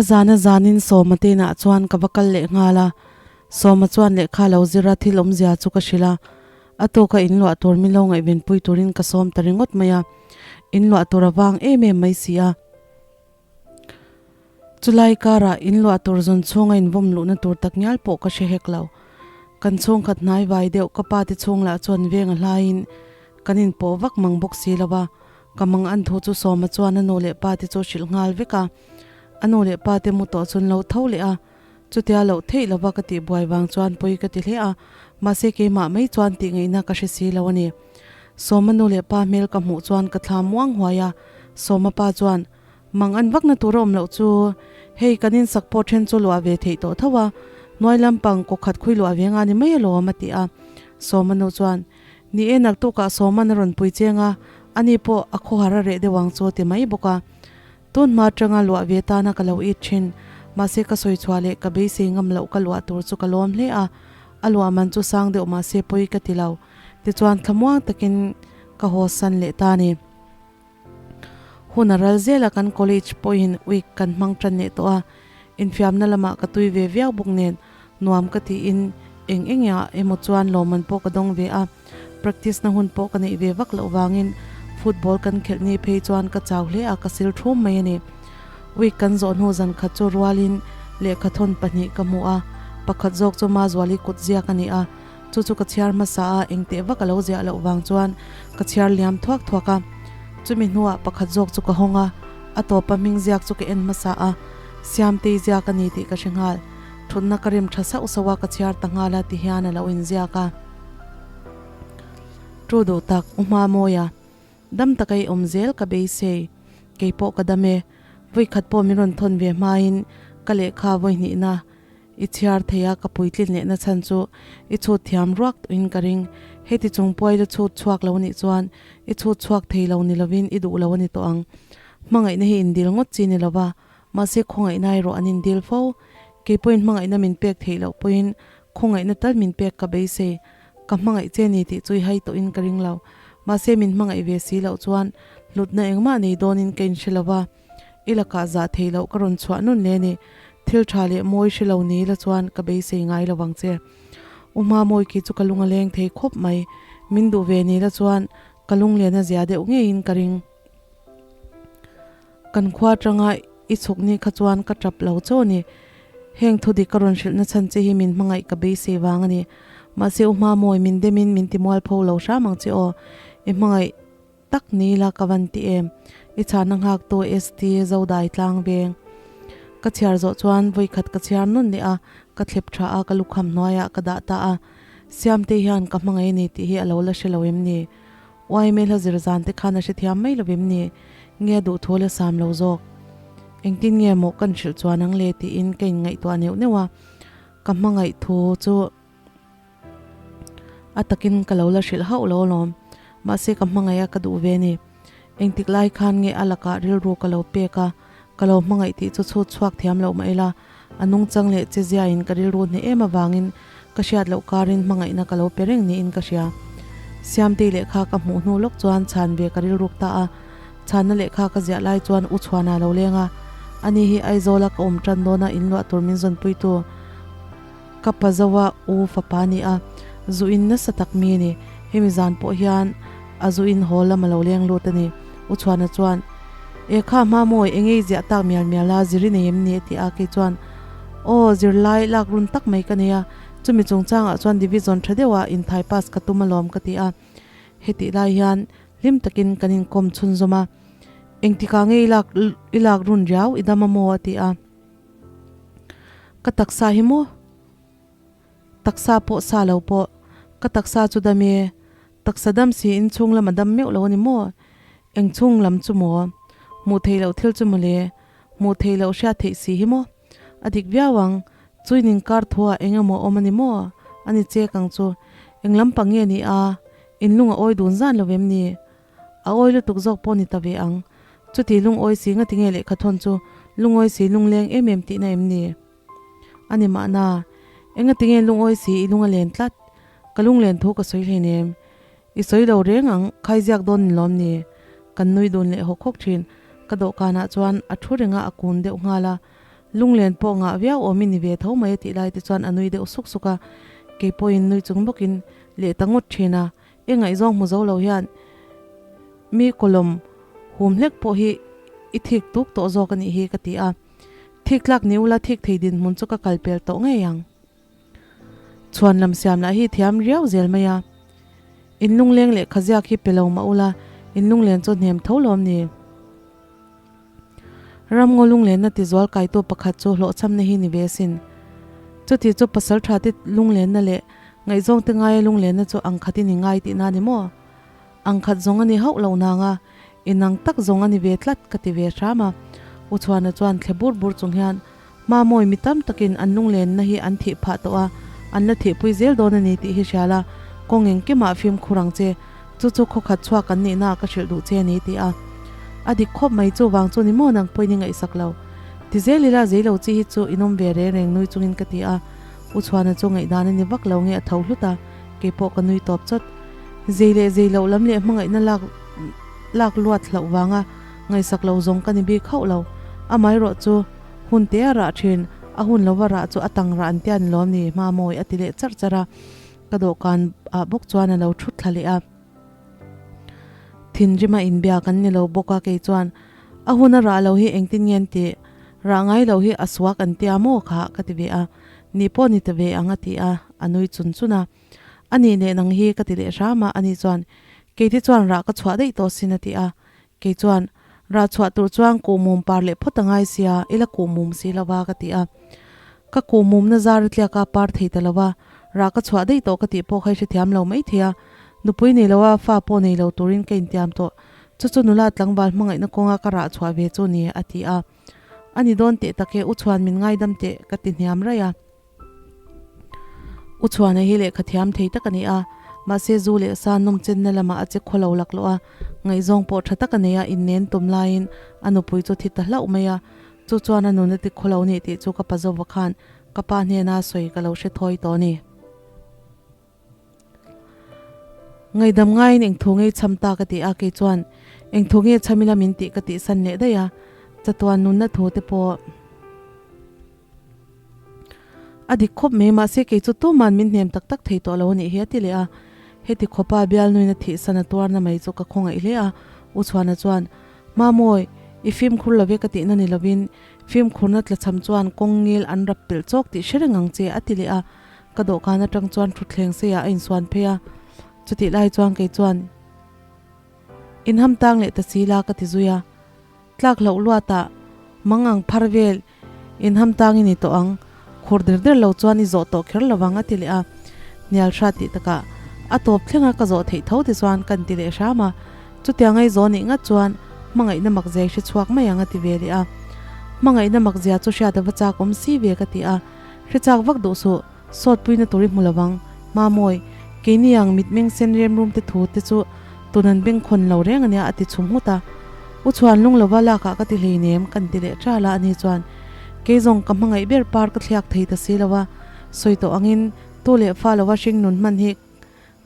A zana zanin Sawma te inah chuan ka va kal leh nghal a, Sawma chuan lehkha lo zir a thil awmzia chu ka hrilh a, a tawka inluah tur min lo ngaihvenpui turin ka sawm ta ringawt mai a, inluah tur a vang em em mai si a. Chulai karah inluah tur zawn chhunga invawm luhna tur tak ngial pawh ka hre hek lo. Kan chhungkhat hnai vai deuh ka pa te chhung lah chuan veng a hlaiin kan inpawh vak mang bawk si lo va, ka mang an thu chu Sawma chuan a nu leh pa te chu hrilh nghal vek a. A nu leh pa te mu tawh chuan lo tho leh a, chutia loh theih lova ka tih buai vang chuan pawi ka ti hle a, mahse keimah mai chuan tih ngaihna ka hre si lo a ni. Sawma nu leh pa hmel ka hmuh chuan ka thla muang huai a, Sawma pa chuan, Mang an vakna tur a awm loh chu, hei kan insak pawh then chu luah ve theih tawh tho a, hnuai lampang kaw khat khui luah ve nga ni mai alawm a ti a. Sawma nu chuan, Ni e naktukah Sawman a rawn pui cheng a, ani pawh a khawhar a reh deuh ang chu a ti mai bawk a. Tun hma atanga luah ve tana ka lo it thin, mahse ka sawi chhuah leh ka beisei ngam loh ka luah tur chu ka lawm hle a, a luah man chu sang deuh mahse pawi ka ti lo. Tichuan thlamuang takin ka haw san leh ta a ni. Hun a ral zel a kan college pawhin week kan hmang tan leh tawh a, infiamna lamah ka tui ve viau bawk nen nuam ka tiin eng eng ah emaw chuan lawmman pawh ka dawng ve a, practice na hun pawh ka neih ve vak loh vangin football kan khelh ni phei chuan ka chau hle a ka sil thum mai a ni. Week kan zawh hnu zan khat chu rualin lehkhathawn pahnih ka hmu a, pakhat zawk chu Mazuali kut ziak a ni a, Chu chu ka chhiar hmasa a, engteh vak a lo ziah loh vang chuan ka chhiar liam thuak thuak a. Chumi hnuah pakhat zawk chu ka hawng a, a tawpa hming ziak chu ka en hmasa a, Siamtei ziak a ni tih ka hre nghal. Thutna ka rim tha sauh sauh a, ka chhiar ta nghal a ti hian a lo inziak a. Tu duh tak, U Hmamawia, dam taka i awm zel ka beisei, kei pawh ka dam e. Vawikhat pawh min rawn thawn ve hmain ka lehkha vawihnihna I chhiar thei a, ka puitlin lehna chhan chu i chhut thiam ruak tawhin ka ring. Heti chung puai la chhut chhuak lo nih chuan i chhut chhuak thei lo ni lovin i duh lo a ni tawh ang. Hmangaihna hi indil ngawt chi ni lova, mahse khawngaihna erawh an indil fo. Kei pawhin hmangaihna min pek theih loh pawhin khawngaihna tal min pek ka beisei. Ka hmangaih che ni tih chu i hai tawhin ka ring lo. Mahse min hmangaih ve si loh chuan hlutna engmah nei dawnin ka inhre lova. I lakah zah theih loh ka rawn chhuah nun le ni. Thil tha leh mawi hre lo ni la chuan ka beisei ngai lo vang che. U hma mawi khi chu ka lung a leng thei khawp mai. Min duh ve ni la chuan ka lunglen a zia deuh ngeiin ka ring. Kan khua atanga i chhuk ni kha chuan ka tap lo chaw ni. Heng thu dik ka rawn hrilh na chhan che hi min hmangaih ka beisei vang a ni. Mahse u hma mawi min demin min ti mualpho lo hram ang che aw. I hmangaih. Tak ni la ka van ti em? I chhana nghak tu ST Zodai tlang veng. Ka chhiar zawh chuan vawikhat ka chhiar nun leh a, ka thlep tha a, ka lukham hnuaiah ka dah ta a. Siamte hian ka hmangaih a ni tih hi a lo la hre lo em ni? Uaime hla zir zan te khan a hrethiam mai lo em ni? Nge a duhthu la sam lo zawk? Engtin nge maw kan hrilh chuan ang le tiin ka inngaihtuah neuh neuh a, ka hmangaih thu chu. A takin ka lo la hrilh hauh lo alawm. Mahse ka hmangaih a ka duh ve ni. Engtik lai khan nge a lakah rilru ka lo pek a, ka lo hmangaih tih chu chhut chhuak thiam loh mah ila, a nungchang leh che ziain ka rilru hneh em avangin ka hriat loh karin hmangaihna ka lo pe reng niin ka hria. Siamtei lehkha ka hmuh hnu lawk chuan chhan ve ka rilruk ta a, chhanna lehkha ka ziah lai chuan U Chhuana lo leng a, ani hi Aizawla ka awm tan dawna inluah tur min zawnpuitu, Ka pa zoa u fapa ni a, zu in nasa tak mi a ni. Hemi zan pawh hian a zu in haw lam a lo leng lut a ni. U Chhuana chuan, E kha hma mawi, eng ei ziah tak mial mial a, zir i nei em ni? a ti a, kei chuan, Aw, zirlai lak run tak mai ka nei a, chumi chungchangah chuan division tha deuha inthai pass ka tum alawm ka ti a. Hetih lai hian hlim takin kan inkawm chhunzawm a, Engtikah nge i lak run riau i dam a maw? a ti a. Ka taksa hi maw? Taksa pawh sa lo pawh. Ka taksa chu dam e. Taksa dam si in chhung lam a dam meuh lo a ni maw? Eng chhung lam chu maw? Hmuh theih loh thil chu maw le? Hmuh theih loh hriat theih si hi maw? A dik viau ang. Chuin inkar thuah eng emaw a awm a ni maw? A ni chek ang chu. Eng lampang nge ni a? In lung a awi dun zan lo em ni? A awi lutuk zawk pawh ni ta ve ang. Chuti lungawi si nga tinge lehkha thawn chu lungawi si lungleng em em tihna em ni? A ni mahna, enga tinge lungawi si i lung a len tlat? Ka lunglen thu ka sawi hleinem. I sawi lo reng ang, khai ziak dawn ni lawm ni? Kan nui dun leh hawk hawk thin. Ka dawhkanah chuan a thu renga a kun deuh nghal a. Lunglen pawh ngah viau awm i ni ve tho mai a tih lai te chuan a nui deuh suk suk a, kei pawhin nui chung bawkin leh ta ngawt thin a, i ngaihzawng hmu zo lo hian mi kawlawm hum hlek pawh hi i thik tuk tawh zawk a nih hi ka ti a, thik tlak ni ula thik thei dinhmun chu ka kal pel tawh ngei ang. Chhuan lam siam lah hi thiam riau zel mai a, in lungleng lehkha ziak hi pe lo mah ula in lunglen chu hnem tho lawm ni. Ramngaw lunglenna tizual kaitu pakhat chu hlawhchhamna hi ni ve asin. Chuti chu pasal tha te lunglenna leh ngaihzawng te ngaia lunglenna chu ang khat i ni ngai tihna a ni maw? Ang khat zawng a ni hauh lo nanga inang tak zawng a ni ve tlat ka ti ve hram a. U Chhuana chuan thle bur bur chung hian Hmamawi mi tam takin an lunglenna hi an thih phah tawh a, an la thihpui zel dawn a ni tih hi hria la, kawng engkimah fimkhur ang che, chu chu khawkhat chhuak kan nihnaah ka hrilh duh che a ni ti a. A dik khawp mai chuvang chu ni maw nang pawhin i ngaihsak lo. Ti zel ila zei lo chi hi chu in awm ve reng reng nui chungin ka ti a, U Chhuana chu ngaihdan a ni vak lo nge a tho hlut a, keipawh ka nui tawp chawt. Zei leh zei loh lam leh hmangaihna lak lak luat hlauh vanga ngaihsak lo zawng ka ni bik hauh lo. Amaherawh chu. Hun te a rah thin, a hun lova rah chu a tang rah an tia ni lawm ni, hma mawi a ti leh charh charh a, ka dawhkan ah bawk chuan a lo thut thla leh a. Thinrim a inbia kan ni lo bawk a kei chuan a hun a rah lo hi engtin nge an tih, rah ngai lo hi a suak an tia maw kha ka ti ve a, ni pawh ni ta ve ang a ti a, a nui chun chun a. A nih leh nang hi ka ti leh hram a, ani chuan keite chuan rah ka chhuah daih tawh sin a ti a, Kei chuan, Rah chhuah tur chuan kuhmum par leh phawt a ngai sia, i la kuhmum si lo va ka ti a. Ka kuhmumna zar a tliak a, par thei ta lo va, rah ka chhuah daih tawh ka tih pawh kha i hrethiam lo mai thei a. Nupui nei lo a, fa pawh nei lo turin ka intiam tawh. Chu chu nula tlangval hmangaihna kawnga ka rah chhuah ve chu ni, a ti a. A ni dawn teh tak e, u chhuan min ngaidam teh, ka ti hniam raih a. U Chhuana hi lehkha thiam thei tak a ni a, mahse zu leh sa nawm chenna lamah a che khaw lo laklawh a, ngaihzawng pawh tha tak a nei a, innên tum laiin a nupui chu thi ta hlauh mai a, chu chuan a nun a ti khaw lo ni tih chu ka pa zova khan ka pa hnena sawi ka lo hre thawi tawh a ni. Ngaihdam ngaiin eng thu ngei chham ta ka ti a, kei chuan eng thu nge chham ila min tih ka tihsan leh daih a, chatuan nunna thu te pawh. A dik khawp mai, mahse kei chu tuman min hnem tak tak thei tawh lo a nih hi a ti leh a. Heti khawpa bialnuin a thihsan a tuarna mai chu ka khawngaih hle a, U Chhuana chuan, Mamawi, i fimkhur lo ve ka tihna ni lovin, fimkhurna tlachham chuan kawng ngil an rap pelh chawk tih hre reng ang che a ti leh a. Ka dawhkan atang chuan thutthleng seiah a insuan phei a, chutih lai chuan kei chuan, Inham tang leh ta si la ka ti zui a. Tlak loh luatah mang ang phar vel inham tangin i tawh ang, khur der der lo chuan i zawh tawh kher lo vang a ti leh a, hnial hrat tih takah a tawp thlenga ka zawh theih tho ti chuan kan ti leh hram a, chutiang ai zawh nih ngat chuan hmangaihna makzia i hre chhuak mai ang a ti ve leh a, hmangaihna makzia chu hriat a va chak awm si ve ka ti a, hre chak vak duh suh, sawt puina tur i hmu lo vang, Mamawi, keini ang mitmeng sen rem rum te thu te chu tun an bengkhawn lo reng ania a ti chhum nghut a. U chhuan lung lova lakah ka ti hleinem kan ti leh ṭal a, ani chuan kei zawng ka hmangaih ber par ka thliak thei ta si lo a, sawi tawh angin tu leh fa lova hringnun hman hi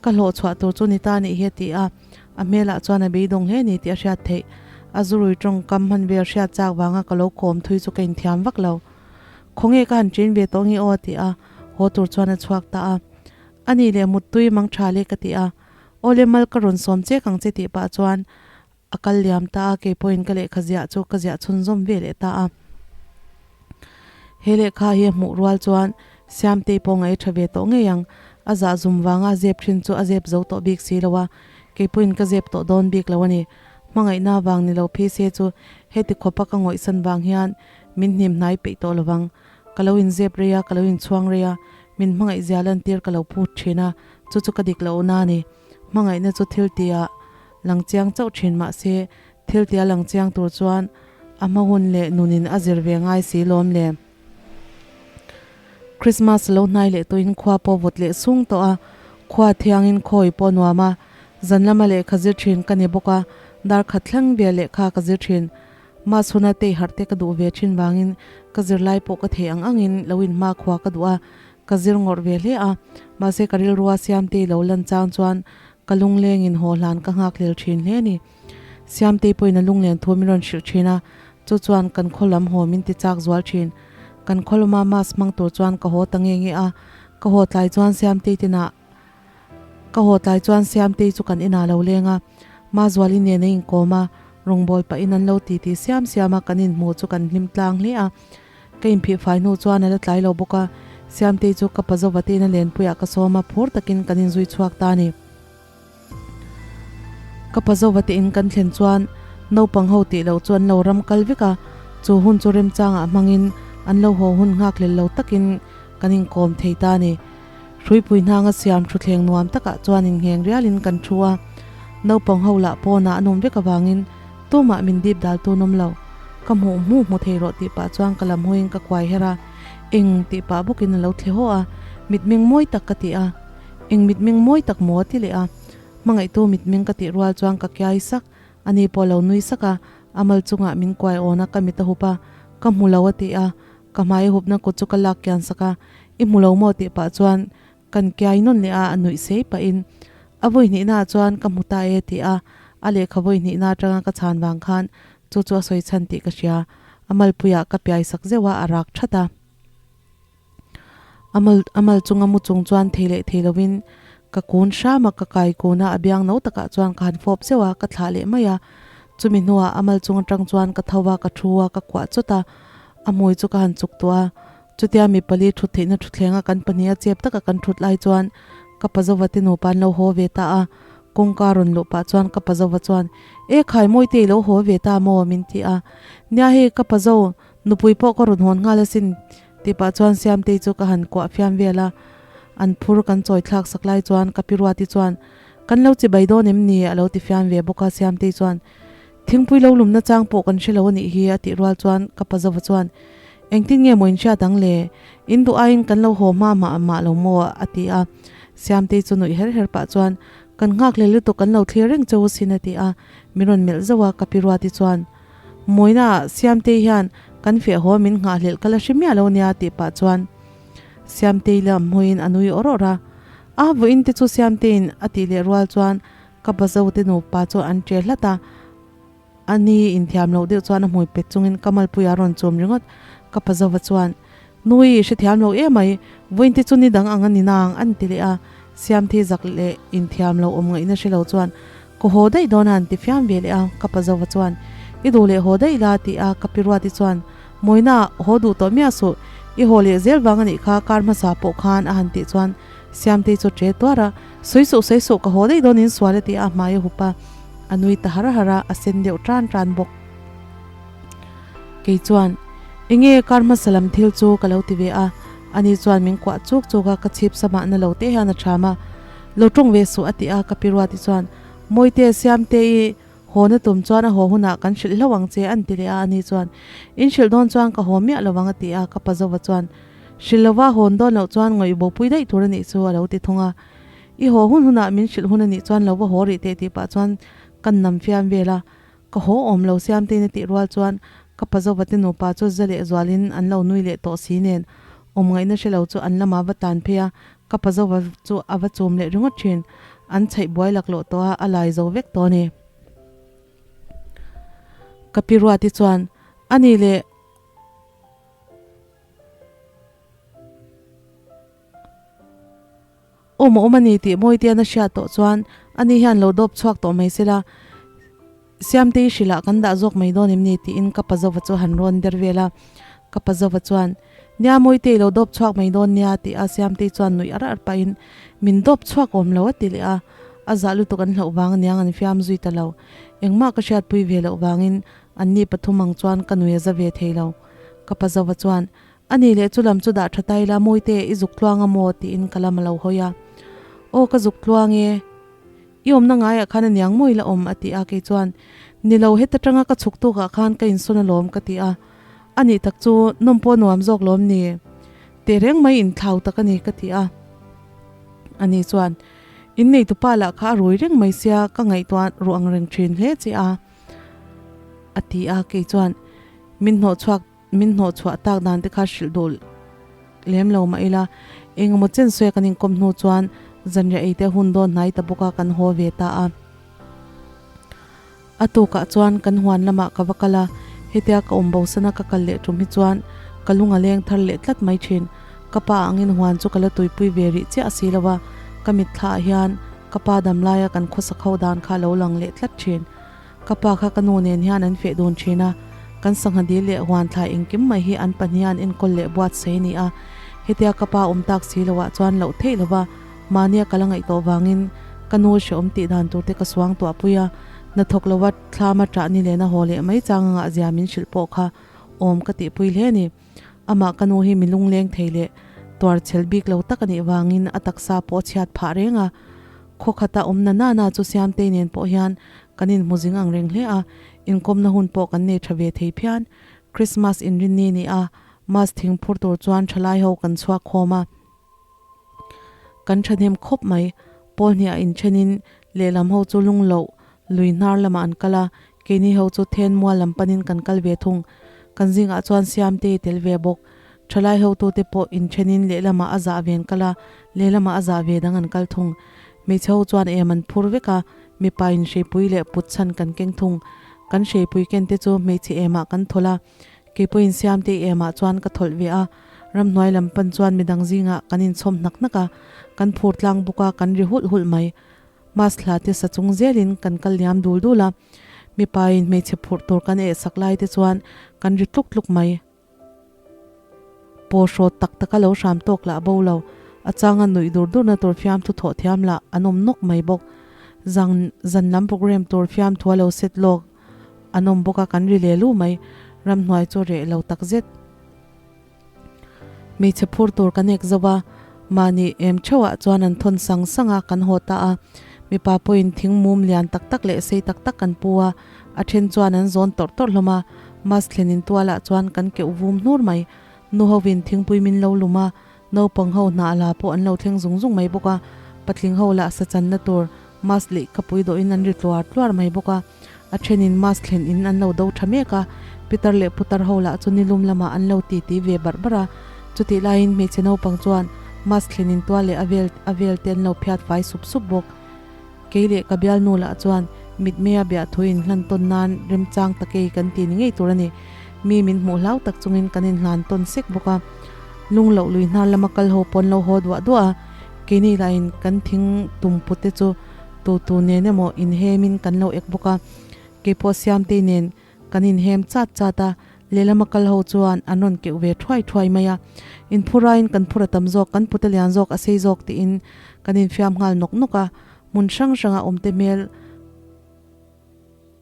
ka hlawh chhuah tur chu ni ta nih hi a ti a, a hmelah chuan a beidawng hle ni tih a hriat theih. A zurui tawngkam hman vel hriat chak vanga ka lo kawm thui chu ka inthiam vak lo. Khawnge ka han ṭin ve tawh nge aw a ti a, haw tur chuan a chhuak ta a. A nih leh muttui mang ṭha le ka ti a, Awle mal ka rawn sawm chek ang che tih pah chuan a kal liam ta a, kei pawhin ka lehkha ziah chu ka ziah chhunzawm ve leh ta a. He lehkha hi a hmuh rual chuan Siamtei pawh ngaih tha ve tawh ngei ang, a zah zum vanga a zep thin chu a zep zo tawh bik si lo a, kei pawhin ka zep tawh dawn bik lo a ni. Hmangaihna vang ni lo phei se chu heti khawpa ka ngawihsan vang hian min hnim hnai peih tawh lovang. Ka lo inzep rei a, ka lo inchhuang rei a, min hmangaih zia lantir ka lo phut thin a, chu chu ka dik lohna a ni. Hmangaihna chu thil tia lang chiang chauh thin mah se, thil tia lang chiang tur chuan a hma hun leh nunin a zir ve ngai si lawm le. Christmas lo hnai leh tawhin khua pawh vawt leh sung tawh a, khua thiangin khawi pawh nuam a, zan lama lehkha zir thin ka ni bawk a, dar khat thleng vel lehkha ka zir thin. Mas huna tei harh te ka duh ve thin vangin ka zirlai pawh ka thei ang angin lo inhma khua ka duh a, Ka zir ngawrh ve hle a, mahse ka rilrua Siamtei lo lan chang chuan ka lunglengin haw hlan ka nghak hlel thin hle a ni. Siamtei pawhin a lunglen thu min rawn hrilh thin a, chu chuan kan khaw lam haw min ti chak zual thin. Kan khawlawma mass hmang tur chuan ka haw ta nge nge a, ka haw tlai chuan Siamtei te nah ka haw tlai chuan Siamtei chu kan inah lo leng a, Mazuali nen a inkawm a, rawngbâwl pahin an lo titi siam siam a, kan inhmuh chu kan hlim tlang hle a. Ka inphih fai hnu chuan a la tlai lo bawk a, Siamtei chu ka pa Zova te ina lenpuiah ka sawm a, phur takin kan inzui chhuak ta a ni. Ka pa Zova te in kan thlen chuan naupang ho tih loh chu an lo ram kal vek a, chu hun chu remchangah hmangin an lo haw hun nghak hlel lo takin kan inkawm thei ta a ni. Hruipui hnanga siam thuthleng nuam takah chuan inngheng rialin kan thu a, naupang ho lah pawnah an awm vek avangin tumah min dip dal tun awm lo. Ka hmuh hmuh hmu thei rawh tih pah chuan ka lam hawiin ka kuai her a, eng tih pah bawkin a lo thle haw a, mitmeng mawi tak ka ti a. Eng mitmeng mawi tak maw a ti leh a, hmangaihtu mitmeng ka tih rual chuan ka kiai sak, ani pawh lo nui sak a, a mal chungah min kuai awn a, ka mit a hup a, ka hmu lo a ti a, ka hmai a hupna kut chu ka lak kian sak a, i hmu lo maw tih pah chuan kan kiai nawn leh a, a nuih sei pahin a vawi hnihna ah chuan ka hmu ta e ti a, a lehkha vawi hnihna atanga ka chhan vang khan chu chu a sawi chhan tih ka hria, a malpuiah ka piai sak zeuh a, a rak that a. A mal a mal chunga mu chung chuan thei leh thei lovin ka kun hram a, ka kai kun a, a biang no takah chuan ka han fawp zeuh a, ka thlah leh mai a. Chumi hnuah a mal chung atang chuan ka tho a, ka thu a, ka kuah chawt a, a hmui chu ka han chuk tuah a. Chutia mi pali thut theihna thutthleng a kan pahnih a chep taka kan thut lai chuan ka pa Zova te nupa an lo haw ve ta a, kawngka rawn luh pah chuan ka pa Zova chuan, E khai Mawite i lo haw ve ta maw? min ti a. Nia hei ka pa Zo, Nupui pawh ka rawn hawn nghal asin tih pah chuan Siamtei chu ka han kuah fiam vel a, an phur kan chawi thlak sak lai chuan ka pi Ruati chuan, Kan lo chibai dawn em ni? a lo ti fiam ve bawk a, Siamtei chuan, Thingpui lo lumna chang pawh kan hre lo a nih hi a tih rual chuan ka pa Zova chuan, Engtin nge maw in hriat ang le? In duh aiin kan lo haw hma mah mah lo maw? a ti a, Siamtei chu nuih her her pah chuan, Kan nghak hlel lutuk kan lo thlir reng cheu asin a ti a, min rawn melh zauh a, ka pi Ruati chuan, Mawina Siamtei hian kan feh haw min nghahhlelh ka la hre miah lo nia tih pah chuan Siamtei lam hmuiin a nui awr awr a. A vawiin te chu Siamteiin a tih leh rual chuan ka bazo te nupa chu an che hlat a. A ni inthiam loh deuh chuan a hmui pet chungin ka malpui a rawn chum ringawt. Ka pazova chuan, Nui, hrethiam lo emai, vawiin te chu ni dang ang a ni nang an ti leh a. Siamthei zak leh inthiam lo awm ngaihna hre lo chuan, Ka haw daih dawn a an ti fiam ve leh a, ka pa zova chuan, I duh leh haw daih la ti a, ka pi Ruati chuan, Mawina, haw duh tawh miah suh, i haw leh zel vang a nih kha kar hmasa pawh khan a han tih chuan Siamtei chu ṭe tuar a, Sawi suh, sawi suh, ka haw daih dawn in sual a ti a, a hmai a hup a, a nui ta har har a, a sen deuh tan tan bawk. Kei chuan, Enge kar hmasa lam thil chu ka lo ti ve a, ani chuan min kuah chuk chuk a, ka chhip samah na lo te hian a ṭham a, Lo ṭawng ve suh a ti a, ka pi Ruati chuan, Mawite, Siamte i haw na tum chuan a haw hunah kan hrilh hlauh ang che an ti leh a, ani chuan, In hrilh dawn chuan ka haw miah lovang a ti a, ka pa Zova chuan, Hrilh lova hawn dawn loh chuan ngawih bopui daih tur a nih chu a lo ti thung a, I haw hun hunah min hrilh hun a nih chuan lo va haw rih teh tih pah chuan kan nam fiam vel a, Ka haw awm lo Siamtein a tih rual chuan ka pa Zovate nupa chu za leh zualin an lo nui leh tawh si nen awm ngaihna hre lo chu an lamah va tan phei a, ka pa Zova chu a va chum leh ringawt thin. An chhaih buai laklawh tawh a, a lai zo vek tawh a ni. Ka pi Ruati chuan, A ni leh. Awm a awm a ni tih Mawitean a hriat tawh chuan ani hian lo dawp chhuak tawh mai sela, Siamtei hrilh ah kan dah zawk mai dawn em ni tiin ka pa Zova chu han rawn der vel a. Ka pa Zova chuan, Nia Mawitei lo dawp chhuak mai dawn nia tih a Siamtei chuan nuih ar ar pahin min dawp chhuak awm lo a ti leh a. A zah lutuk an hlauh vang aniang an fiam zui ta lo. Engmah ka hriatpui ve loh vangin anni pathum ang chuan ka nui a za ve thei lo. Ka pa Zova chuan, A ni leh chu lam chu dah tha ta ila Mawite i zuk tluang a maw tiin ka lam a lo hawi a. Aw ka zuk tluang e, i awmna ngaiah khan a niang maw ila awm a ti a kei chuan ni lo heta tanga ka chhuk tukah khan ka insawn alawm ka ti a. A nih tak chu nawm pawh nuam zawk lawm ni tehreng mai inthlau tak a ni ka ti a. A ni chuan innei tupa lah kha a rui reng mai sia ka ngaihtuah ruh ang reng thin hle che a a ti a kei chuan min hnawh chhuak Min hnawh chhuah tak dan te kha hrilh duh lem lo mah ila, eng emaw chen sawi a kan inkawm hnu chuan zanriah ei te hun dawn hnai ta bawk a kan haw ve ta a. A tukah chuan kan huan lamah ka va kal a, hetia ka awm bo sana ka kal leh tum hi chuan Ka lung a leng thar leh tlat mai thin. Ka pa angin huan chu ka la tuipui ve rih chiah si lo a, ka mitthlaah hian ka pa damlaia kan khawsak ho dan kha a lo lang leh tlat thin. Ka pa kha ka nu nen hian an feh dun thin a, kan sangha dil leh huan thlai engkim mai hi an pahnih an enkawl leh buatsaih a ni a. Hetia ka pa awm tak si loah chuan loh theih lova mahnia ka la ngaih tawh vangin ka nu hrehawm tih dan tur te ka suang tuah pui a, hnathawk lova thlama ṭah ni lehna haw leh mai chang anga zia min hrilh pawh kha awm ka tihpui hle a ni. Amah ka nu hi mi lungleng thei leh tuar chhel bik lo tak a nih vangin a taksa pawh a chhiat phah reng a. Khaw khata awm na nana chu Siamtei nen pawh hian kan inhmu zing ang reng hle a, inkawmna hun pawh kan nei tha ve thei phian. Christmas inrinni ni a, Mass thing phur tur chuan thalai ho kan chhuak khawm a. Kan thahnem khawp mai. Pawl hniah inthenin lehlam ho chu lung loh lui hnar lamah an kal a, keini ho chu then mual lam panin kan kal ve thung. Kan zingah chuan Siamtei tel ve bawk. Thalai hotute pawh inthenin lehlamah a zah ve an kal a, lehlamah a zah ve dang an kal thung. Hmeichhe ho chuan em an phur vek a, mipa in hreipui leh put chhan kan keng thung. Kan hreipui ken te chu hmeichhe emah kan thawlh a, kei pawhin Siamtei emah chuan ka thawlh ve a. Ramhnuai lam pan chuan midang zingah kan inchhawm hnak hnak a, kan phur tlang bawk a, kan ri hulh hulh mai. Mask hla te sa chung zelin kan kal liam dul dul a, mipa in hmeichhe phurh tur kan eh sak lai te chuan kan ri tluk tluk mai. Paw hrawt tak taka lo hram tawk lah bo lo, a changa nuih dur durna tur fiamthu thawh thiam lah an awm nawk mai bawk. Zan zan lam program tur fiamthu a lo set lawk an awm bawk a, kan ri leh lu mai. Ramhnuai chu reh lo tak zet. Hmeichhe phur tur kan ek zo a, mahni em theuhah chuan an thawn sang sang a, kan haw ta a. Mipa pawhin thing mum lian tak tak leh sei tak tak kan pu a, a then chuan an zawn tawrh tawrh hlawm a, mask thlenin tualah chuan kan keuh vum hnur mai. Nu hovin thingpui min lo lum a, naupang ho hnah la pawh an lo thleng zung zung mai bawk a, patling ho lah sa channa tur mask leh khapui dawhin an ri tluar tluar mai bawk a. A thenin mask thlen in an lo do tha mek a, Pitar leh Putar ho lah chu nilum lamah an lo ti ti ve barh barh a. Chutih laiin hmeichhe naupang chuan mask thlen in tual leh a vel a vel te an lo phiat fai sup sup bawk. Kei leh ka bialnu lah chuan mitmeia biah thu in hlan tawn nan remchang takei kan ti ni ngei tur a ni. Mi min hmuh hlau tak chungin kan inhlan tawn sek bawk a. Lung loh lui hnar lama kal ho pawn lo haw duah duah a, keini lahin kan thing tum pute chu Tu tu nen emaw inhemin kan lo ek bawk a, keipawh Siamtei nen kan inhem chat chat a, lehlama kal ho chuan an rawn keuh ve thuai thuai mai a. Inphurain kan phur a tam zawk, kan put a lian zawk, a sei zawk tiin kan infiam nghal nawk nawk a, hmun hrang hranga awmte hmel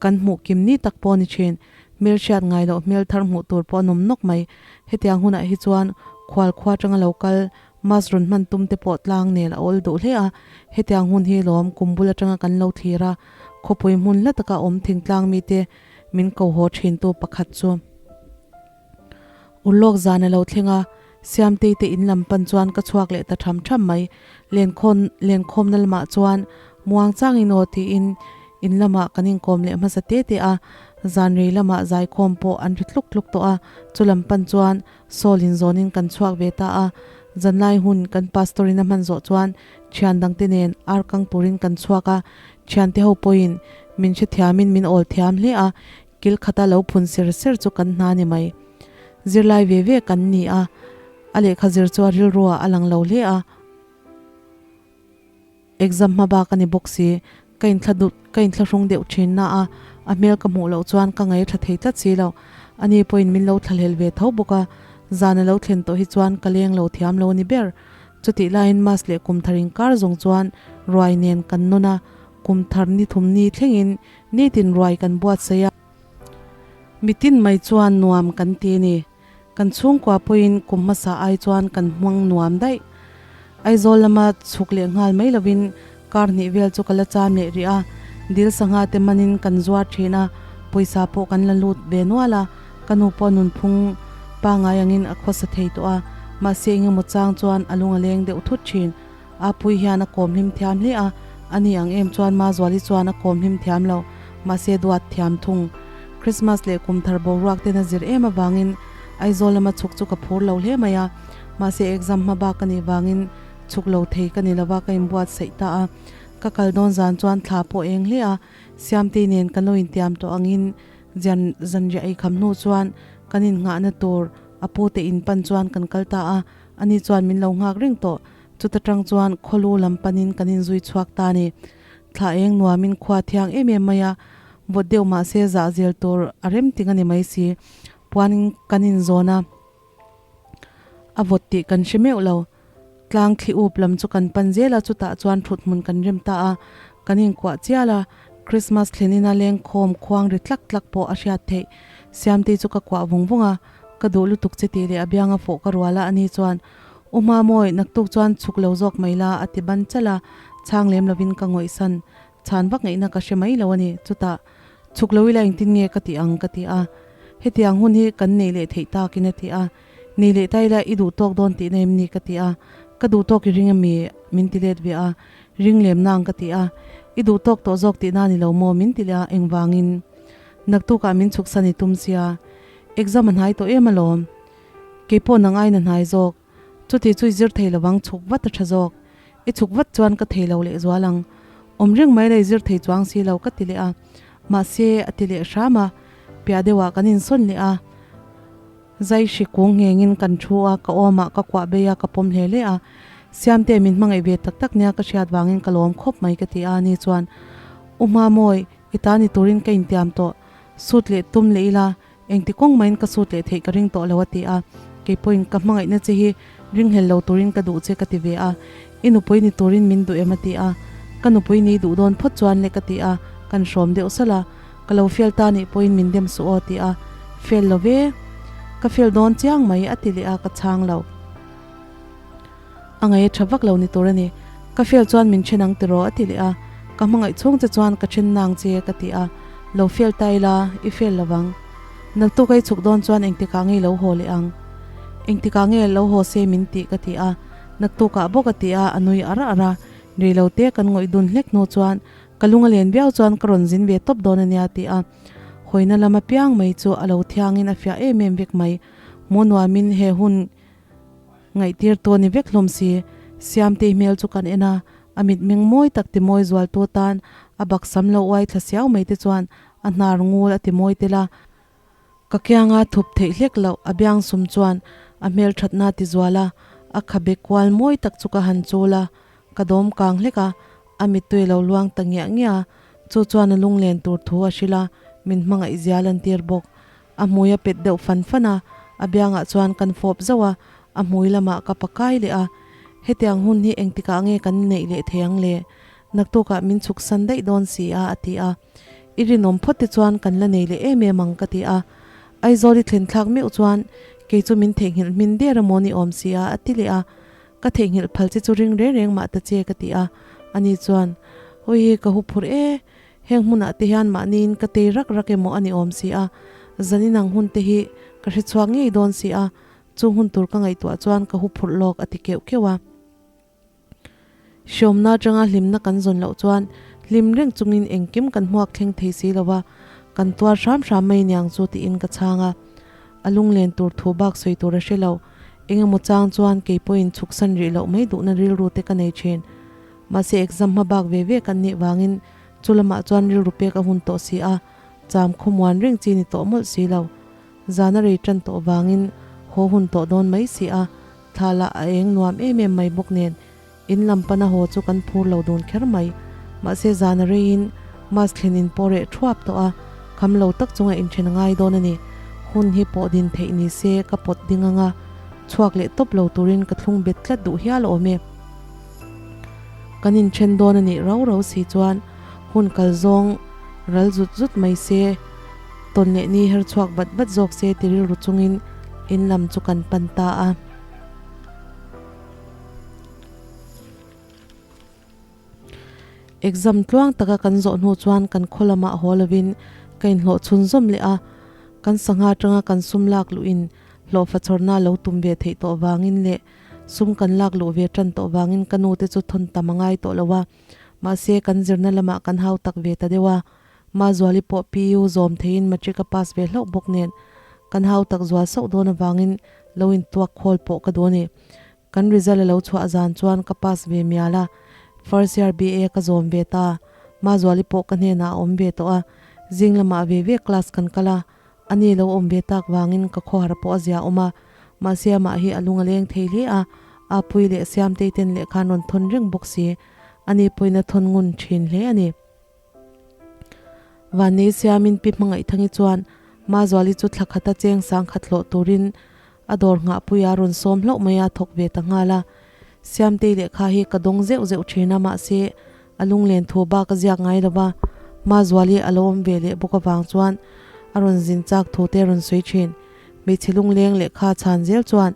kan hmuh kim ni tak pawh a ni thin. Hmel hriat ngai loh hmel thar hmuh tur pawh a nawm nawk mai. Hetiang hunah hi chuan khual khua atanga lo kal Mass rawn hman tum te pawh tlang nel a awl duh hle a, hetiang hun hi lawm kum bul atanga kan lo thlir a, khawpui hmun hla taka awm thingtlang mite min ko haw thin tu pakhat chu Urlawk zan a lo thleng a, Siamtei te in lam pan chuan ka chhuak leh ta tham tham mai, lenkhawm lenkhawmna lamah chuan muang changin aw tiin in lamah kan inkawm leh hmasa te te a, zan rei lamah zaikhawm pawh an ri tluk tluk tawh a, chu lam pan chuan Saul in zawnin kan chhuak ve ta a, zanlai hun kan pastor in a hman zawh chuan thian dangte nen ar kang turin kan chhuak a, thiante ho pawhin min hrethiamin min awl thiam hle a, kil khata lo phun ser ser chu kan hna ni mai. Zirlai ve ve kan ni a, a lehkha zir chu a rilruah a lang lo hle a. Exam hma bak a ni bawk si, ka inthla dut ka inthlahrung deuh thin na a, a hmel ka hmuh loh chuan ka ngaih tha thei tlat si lo. Ani pawhin min lo thlahlel ve tho bawk a, zan a lo thlen tawh hi chuan ka leng lo thiam lo a ni ber. Chutih laiin Mass leh kum thar inkar zawng chuan ruai nen kan nawn a, kum thar ni thum ni thlengin nitin ruai kan buatsaih a. Mitin mai chuan nuam kan ti a ni. Kan chhungkua pawhin kum hmasa ai chuan kan hmang nuam daih. Aizawl lama chhuk leh nghal mai lovin kar hnih vel chu ka la cham leh rih a, dil sangha te manin kan zuar thin a, pawisa pawh kan la lut ve nual a, ka nu pawh nunphung pangai angin a khawsa thei tawh a, mahse engemaw chang chuan a lung a leng deuh thut thin. Apui hian a kawm hlim thiam hle a, ani ang em chuan Mazuali chuan a kawm hlim thiam lo, mahse duat thiam thung. Christmas leh kum thar boruak ten a zir em avangin Aizawl lama chhuk chu ka phur lo hle mai a, mahse exam hma bak ka nih vangin chhuk lo thei ka ni lova ka inbuatsaih ta a. Ka kal dawn zan chuan thla pawh eng hle a, Siamtei nen kan lo intiam tawh angin zian zanriah eikham hnu chuan kan innghahna tur. A pu te in pan chuan kan kal ta a, ani chuan min lo nghak reng tawh. Chuta tang chuan khawlu lam panin kan inzui chhuak ta a ni. Thla eng nuamin khua thiang em em mai a, vawt deuh mah se zah zel tur a rem ting a ni mai si. Puanin kan inzawn a, a vawt tih kan hre meuh lo. Tlang thli up lam chu kan pan zel a, chutah chuan thut hmun kan rem ta a, kan inkuah chial a, Christmas thlen ina lengkhawm khuang ri tlak tlak pawh a hriat theih. Siamtei chu ka kuah vung vung a, ka duh lutuk che tih leh a bianga fawh ka rual a, ani chuan, U Hmaamawi, naktuk chuan chhuk lo zawk mai la, a ti ban chalh a, chhang lem lovin ka ngawihsan. Chhan vak ngaihna ka hre mai lo a ni. Chutah, Chhuk lo ila engtin nge ka tih ang? ka ti a. Hetiang hun hi kan neih leh theih takin a ti a. Nei leh ta ila i duh tawk dawn tihna em ni? ka ti a. Ka duh tawk i ring ami? min ti let ve a. Ring lem nang ka ti a. I duh tawk tawh zawk tihna ni lo maw? min ti leh a. Engvangin? Naktukah min chhuksan i tum sia. Exam a hnai tawh em alawm. Keipawh nang aina hnai zawk. Chuti chu i zir thei lovang chhuk vat a tha zawk. I chhuk vat chuan ka thei lo leh zual ang. Awm reng mai la i zir thei chuang si lo ka ti leh a. Mahse a ti leh hram a. Piah deuhah kan insawn leh a. Zai hri kung nghengin kan thu a, ka awmah ka kuah bei a, ka pawm hle hle a. Siamte min hmangaih ve tak tak nia ka hriat vangin ka lawm khawp mai ka ti a, ni chuan U Hmamawi, i ta ni turin ka intiam tawh. Sut leh tum leh ila, Engti kawng mahin ka sut leh theih ka ring tawh lo a ti a, kei pawhin ka hmangaihna che hi ringhlel lo turin ka duh che ka ti ve a, i nupui ni turin min duh em a ti a, ka nupui ni duh dawn phawt chuan le ka ti a, kan hrawm deuh salh a, ka lo fail ta nih pawhin min dem suh aw a ti a, fail lo ve, ka fail dawn chiang mai a ti leh a, ka chhang lo. A ngaih a tha vak lo ni tur a ni, ka fail chuan min then ang tiraw a ti leh a, ka hmangaih chhung che chuan ka then nang che ka ti a, lo fail ta ila, i fail lovang. Naktuk a i chhuk dawn chuan engtikah nge i lo haw leh ang? Engtikah nge lo haw se min tih ka ti a, naktukah bawk a ti a, a nui ar ar a, rei lo te kan ngawih dun hlek hnu chuan ka lung a len viau chuan ka rawn zin ve tawp dawn a nia a ti a, hawina lam apiang mai chu a lo thiangin a fiah em em vek mai, hmuh nuamin he hun Ngaihtir tu a ni vek hlawm si. Siamtei hmel chu kan en a, a mitmeng mawi tak ti mawi zual tu tan a bak sam lo uai thla siau mai te chuan a hnar ngul a ti mawi tel a. Ka kianga thup theih hlek loh a biang sum chuan a hmel thatna ti zual a, a khabe kual mawi tak chu ka han chul a, ka dawm kang hlek a, a mittui lo luang ta ngiah ngiah a, chu chuan a lunglen tur thu a hrilh a, min hmangaih zia lantir bawk. A hmui a pet deuh fan fan a, a biangah chuan kan fawp zauh a, a hmui lamah ka pakai leh a. Hetiang hun hi engtikah nge kan neih leh thei ang le? Naktukah min chhuk san daih dawn si a, a ti a. I rinawm phawt te chuan kan la nei leh em em ang, ka ti a. Aizawl i thlen thlak meuh chuan kei chu min theihnghilh hmin der amaw ni awm si a, a ti leh a. Ka theihnghilh phal che chu ring reng reng mah ta che, ka ti a. Ani chuan, Hawi hi ka huphurh e, Heng hmunah te hian mahniin ka tei rak rak emaw a ni awm si a, zanin ang hun te hi ka hre chhuak ngei dawn si a, chung hun tur ka ngaihtuah chuan ka hu phurh lawk a ti keuh keuh a. Hriawmna atanga hlimna kan zawn loh chuan hlim reng chungin engkim kan hmuak thleng thei si lo a, kan tuar hram hram mai niang chu tiin ka chhang a. A lunglen tur thu bak sawi tur a hre lo, engemaw chang chuan kei pawhin chhuksan rih loh mai duhna rilru te ka nei thin. Mahse exam hma bak ve ve kan nih vangin chu lamah chuan rilru pek a hun tawh si a, cham khawmuan reng chi ni tawh mawlh si lo. Zan a rei tan tawh vangin haw hun tawh dawn mai si a, thla lah a eng nuam em em mai bawk nen in lam pana haw chu kan phur lo dun kher mai. Mahse zan a reiin mass thlen in pawh reh thuap tawh a, kham lo tak chunga inthen a ngai dawn a ni. Hun hi pawh din theih ni se ka pawt ding anga chhuak leh tawp lo turin ka thlung bet tlat duh hial awm e. Kan inthen dawn a nih rau rau si chuan hun kal zawng ral zut zut mai se, tawn leh ni her chhuak vat vat zawk se ti rilru chungin in lam chu kan pan ta a. Exam tluang taka kan zawh hnu chuan kan khaw lamah haw lovin ka inhlawh chhunzawm leh a, kan sangha atanga kan sum lak luhin hlawhfa chhawrna lo tum ve theih tawh vangin leh Sum kan lak luh ve tan tawh vangin ka nu te chu thawn tam a ngai tawh lo a, mahse kan zirna lamah kan hau tak ve ta deuh a. Mazuali pawh PU zawm theiin matric a pass ve hlauh bawk nen kan hau tak zual sauh dawn avangin lo intuak khawl pawh ka duh a ni. Kan result a lo chhuah zan chuan ka pass ve mial a, first year BA ka zawm ve ta. Mazuali pawh ka hnenah a awm ve tawh a, zing lamah ve ve class kan kal a, ani lo awm ve tak vangin ka khawhar pawh a zia awm a. Mahse amah hi a lung a leng thei hle a, Apuii leh Siamtei ten lehkha an rawn thawn reng bawk si. Ani pawhin a thawn ngun thin hle a ni. Vannei siamin Pi Hmangaih-thangi chuan Mazuali chu thla khata cheng sang khat hlawh turin a dawr nghahpuia a rawn sawm hlauh mai a thawk ve ta nghal a. Siamtei lehkha hi ka dawng zeuh zeuh thin a mahse a lunglen thu bak a ziak ngai lo va, Mazuali a lo awm ve leh bawk avang chuan a rawn zin chak thu te a rawn sawi thin. Hmeichhe lungleng lehkha chhan zel chuan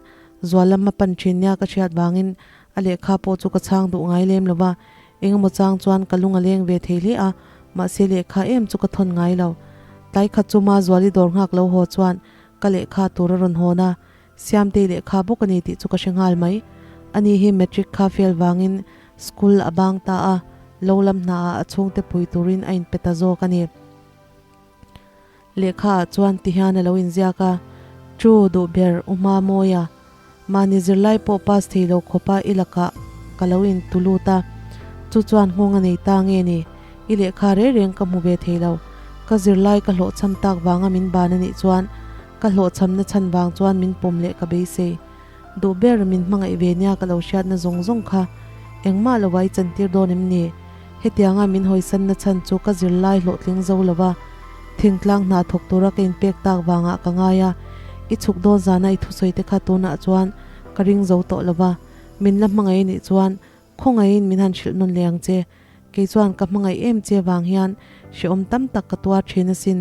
zual lam a pan thin nia ka hriat vangin a lehkha pawh chu ka chhang duh ngai lem lo va, Engemaw chang chuan ka lung a leng ve thei hle a, mahse lehkha em chu ka thawn ngai lo. Tlai khat chu Mazuali dawr nghak lo haw chuan ka lehkha tur a rawn hawn a, Siamtei lehkha bawk a ni tih chu ka hre nghal mai. Ani hi matric kha fail vangin school a bang ta a, lo lam hnaah a chhungte pui turin a inpe ta zawk a ni. Lehkha ah chuan ti hian a lo inziak a, Chu duh ber u hma mawi a, mahni zirlai pawh pass thei lo khawpa i lakah ka lo in tu lut a, chu chuan nghawng a nei ta nge ni, i lehkha reng reng ka hmu ve thei lo, ka zirlai ka hlawhchham tak vanga min ban a nih chuan ka hlawhchhamna chhan vang chuan min pawm leh ka beisei. Duh ber min hmangaih ve nia ka lo hriatna zawng zawng kha engmah lo vai chantir dawn em ni? Hetianga min hawisanna chhan chu ka zirlai hlawhtling zo lo va, thingtlang hna thawk tura ka inpek tak vangah ka ngai a, i chhuk dawn zana i thusawi te kha tunah chuan ka ring zo tawh lo va, min la hmangaih anih chuan khawngaihin min han hrilh nawn leh ang che. Kei chuan ka hmangaih em che vang hian hrehawm tam tak ka tuar thin asin.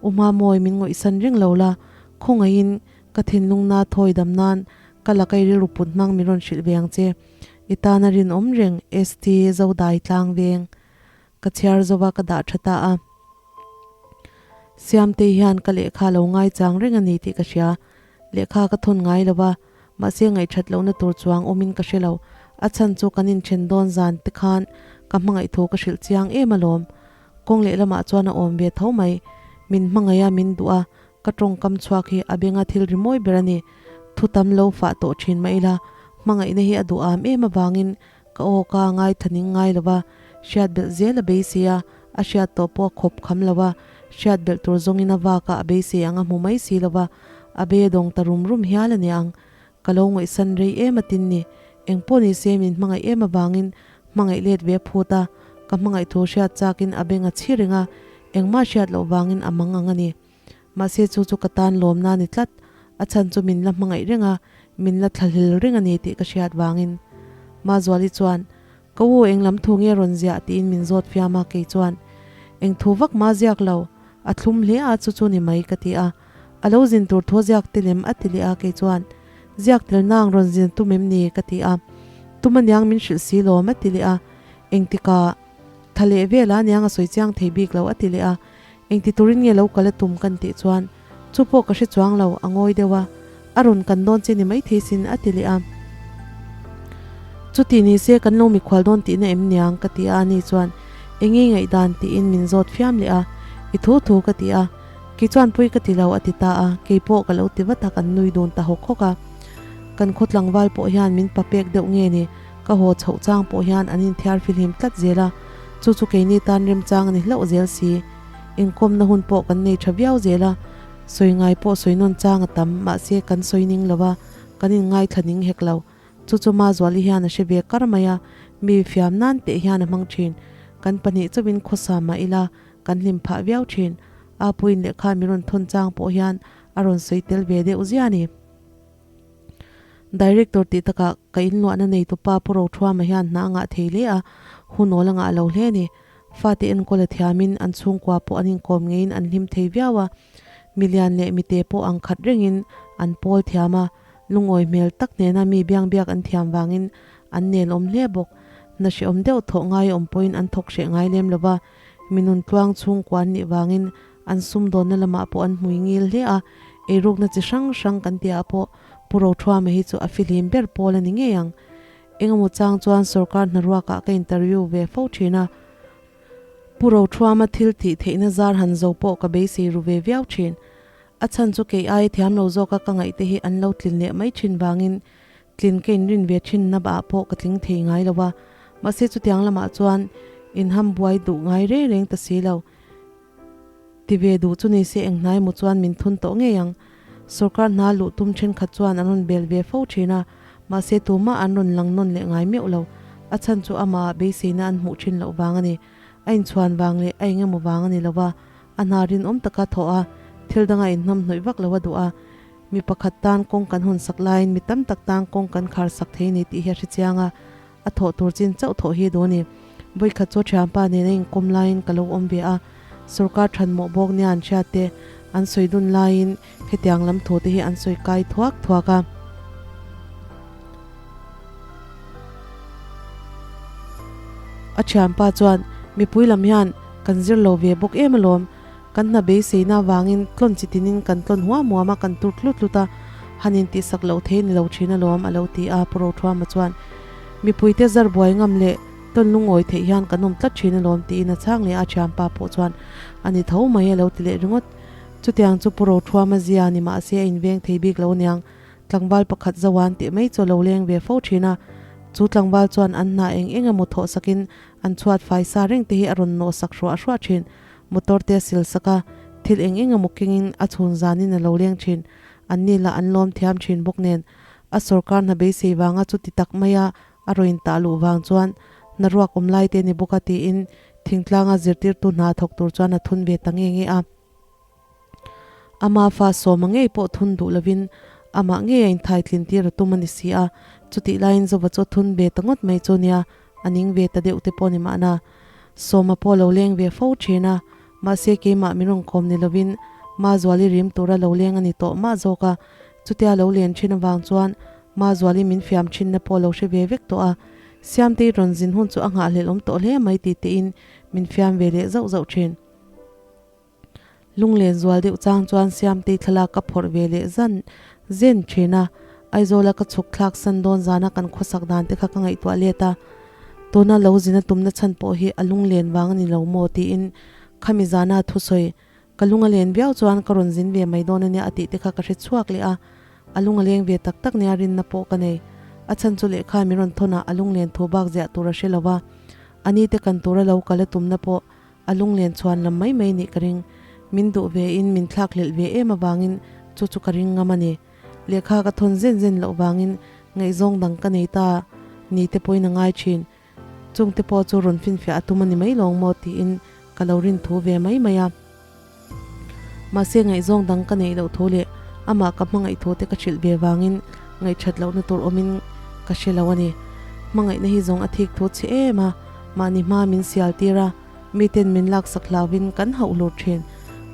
U Hmamawi min ngawihsan reng lo la, khawngaihin ka thinlungna thawi dam nan ka laka i rilru put hmang min rawn hrilh ve ang che. I tana rinawm reng ST Zodai tlang veng ka chhiar zova ka dah tha ta a. Siamtei hian ka lehkha lo ngaichang reng a ni tih ka hria. Lehkha ka thawn ngai lo va, mahse ngaihthat lohna tur chuang awmin ka hre lo. A chhan chu kan inthen dawn zan te khan ka hmangaih thu ka hrilh chiang em alawm. Kawng lehlamah chuan a awm ve tho mai. Min hmangaih a, min duh a, Ka tawngkam chhuak hi a benga thil ri mawi ber a ni. Thu tam lo fah tawh thin mah ila, hmangaihna hi a duh am em avangin ka aw ka ngaitha ning ngai lo va, hriat belh zel a beisei a, a hriat tawh pawh a khawp kham lo va, hriat belh tur zawngin a vak a, a beisei ang a hmu mai si lo va, a be a dawng ta rum rum hial a ni ang. Ka lo ngaihsan rei em a tin ni. Eng pawh ni se min hmangaih em avangin hmangaih let ve a phut a, ka hmangaih thu hriat chakin a beng a chhi reng a, engmah hriat loh vangin a mang ang a ni. Mahse chu chu ka tan lawmna a ni tlat, a chhan chu min la hmangaih reng a, min la thlahlel reng a ni tih ka hriat vangin. Mazuali chuan, Ka u eng lam thu nge rawn ziah tiin min zawt fiam a, kei chuan, Eng thu vak mah ziak lo, a thlum hle a chu chu ni mai ka ti a. A lo zin tur thu ziak te lem a ti leh a, kei chuan, Ziak tel nang rawn zin tum em ni? ka ti a. Tum aniang min hrilh si lawm a ti leh a. Engtikah? Tha leh vel a aniang a sawi chiang thei bik lo a ti leh a. Engti turin nge lo kal a tum kan tih chuan chu pawh ka hre chuang lo, a ngawi deuh a, a rawn kan dawn che ni maithei sin a ti leh a. Chuti ni se kan lo mikhual dawn tihna em niang ka ti a, ani chuan enge ngaihdan tiin min zawt fiam leh a, i thu thu ka ti a, kei chuan pui ka ti lo a ti ta a, kei pawh ka lo ti vat a, kan nui dun ta hawk hawk a. Kan khaw tlangval pawh hian min pa pek deuh nge ni, ka haw chhoh chang pawh hian an inthiar fihlim tlat zel a, chu chu keini tan remchang a ni hlauh zel si. Inkawmna hun pawh kan nei tha viau zel a, sawi ngai pawh sawi nawn chang a tam, mahse kan sawi ning lo a, kan inngaithla ning hek lo. Chu chu Mazuali hian a hre ve kar mai a, mi fiam nan teh hian a hmang thin. Kan pahnih chauhin khawsa mah ila, kan hlim phah viau thin. Apuiin lehkha mi rawn thawn chang pawh hian a rawn sawi tel ve deuh zia a ni. Director tih takah ka inluahna neitu pa Pu Rothuama hian hna a ngah thei hle a, hun awl a ngah lo hle a ni. Fate enkawl a thiamin an chhungkua pawh an inkawm ngeiin an hlim thei viau a, milian leh mite pawh ang khat rengin an pawl thiam a, lungawi hmel tak nena mi biangbiak an thiam vangin an nel awm hle bawk. Hna hrehawm deuh thawh ngai awm pawhin an thawk hreh ngai lem lo va, mi nun tluang chhungkua an nih vangin An sumdawnna lamah pawh an hmui ngil hle a, eirukna chi hrang hrang kan tihah pawh Pu Rothuama hi chu a fihlim ber pawl a ni ngei ang. Engemaw chang chuan sorkar hnaruakah ka interview ve fo thin a, Pu Rothuama thil tih theihna zar han zo pawh ka beisei ru ve viau thin. A chhan chu kei aia thiam lo zawka ka ngaihte hi an lo tlin leh mai thin vangin tlin ka inrin ve thin na ah pawh ka tling thei ngai lo a, mahse chutiang lamah chuan inham buai duh ngai reng reng ta si lo. Ti ve duh chu ni se eng hnai maw chuan min thun tawh ngei ang. Sorkar hna luh tum thenkhat chuan an rawn bel ve fo thin a, mahse tumah an rawn lang nawn leh ngai meuh lo. A chhan chu amah beiseina an hmuh thin loh vang a ni. A inchhuan vang leh a engemaw vang a ni lo va, a hna rinawm taka thawh a, thil danga inhnamhnawih vak lo a duh a. Mi pakhat tan kawng kan hawn sak laiin mi tam tak tan kawng kan khar sak thei ni tih hi a hre chiang a, a thawh tur chin chauh thawh hi duh a ni. Vawikhat chu thianpa nena inkawm laiin ka lo awm ve a, sorkar thanmawh bawk nia an hriat te an sawi dun laiin hetiang lam thu te hi an sawi kai thuak thuak a. A thianpa chuan, Mipui lam hian kan zir lo ve bawk em alawm, Kan hna beiseina avangin tlawn chi tinin kan tlawn huam huam a, kan tur tlut tlut a, han intihsak loh thei ni lo thin alawm, a lo ti a. Pu Rothuama chuan, Mipuite zar buai ngam leh tawn lungawi theih hian kan awm tlat thin alawm, tiin a chhang leh a, thianpa pawh chuan, A ni tho mai, a lo ti leh ringawt. Chutiang chu Pu Rothuama zia ni mahse a inveng thei bik lo aniang, tlangval pakhat Zoan tih mai chu a lo leng ve fo thin a. Chu tlangval chuan an hna eng eng emaw thawhsakin an chhuat fai sa reng te hi a rawn nawhsak hruah hruah thin. Motor te a sil sak a, thil eng eng emaw kengin a chhun zanin a lo leng thin. An ni lah an lawm thiam thin bawk nen, a sorkar hna beisei vanga chuti tak maia a rawn tah luh vang chuan hna ruak awm lai te ni bawk a tiin thingtlanga zirtirtu hna thawk tur chuan a thun ve ta nge nge a. Ama fa sawma ngei pawh thun duh lovin amah ngei a inthai tlin tir a tum a ni si a, chutih laiin Zova chu a thun ve ta ngawt mai chu nia, a ning ve ta deuh te pawh ni mahna. Sawma pawh lo leng ve fo thin a, mahse keimah min rawn kawm ni lovin Mazuali rim tura lo leng a ni tawh mah zawk a, chutia lo len thin avang chuan Mazuali min fiam thinna pawh lo hre ve vek tawh a, Siamtei rawn zin hun chu a nghahhlelh awm tawh hle mai ti tein min fiam ve leh zauh zauh thin. Lunglen zual deuh chang chuan Siamtei thlalak ka phawrh ve leh zan zen thin a, Aizawla ka chhuk thlak san dawn zana kan khawsak dan te kha ka ngaihtuah let a, tuna lo zina tumna chhan pawh hi a lunglen vang a ni lo maw tiin khami zana thusawi ka lung a len viau chuan ka rawn zin ve mai dawn ania a tih te kha ka hre chhuak leh a, a lung a leng ve tak tak nia rinna pawh ka nei. A chhan chu lehkha min rawn thawn a a lunglen thu bak ziah tur a hre lo va, a ni te kan tura lo kal a tumna pawh A lunglen chhuan lam mai mai nih ka ring. Min duh ve in min thlak hlelh ve em avangin chu chu ka ring ngam a ni. Lehkha ka thawn zen zen loh vangin ngaihzawng dang ka nei ta ni te pawhin a ngai thin. Chung te pawh chu rawn finfiah a tum a ni mai lawng maw tiin ka lo rin thu ve mai mai a. Mahse ngaihzawng dang ka neih loh thu leh amah ka hmangaih thu te ka hrilh ve vangin ngaihthat lohna tur awmin ka hre lo a ni. Hmangaihna hi zawng a thik thu che em a, mahni hma min sial tir a, miten min laksak hlauvin kan hauh hlur thin.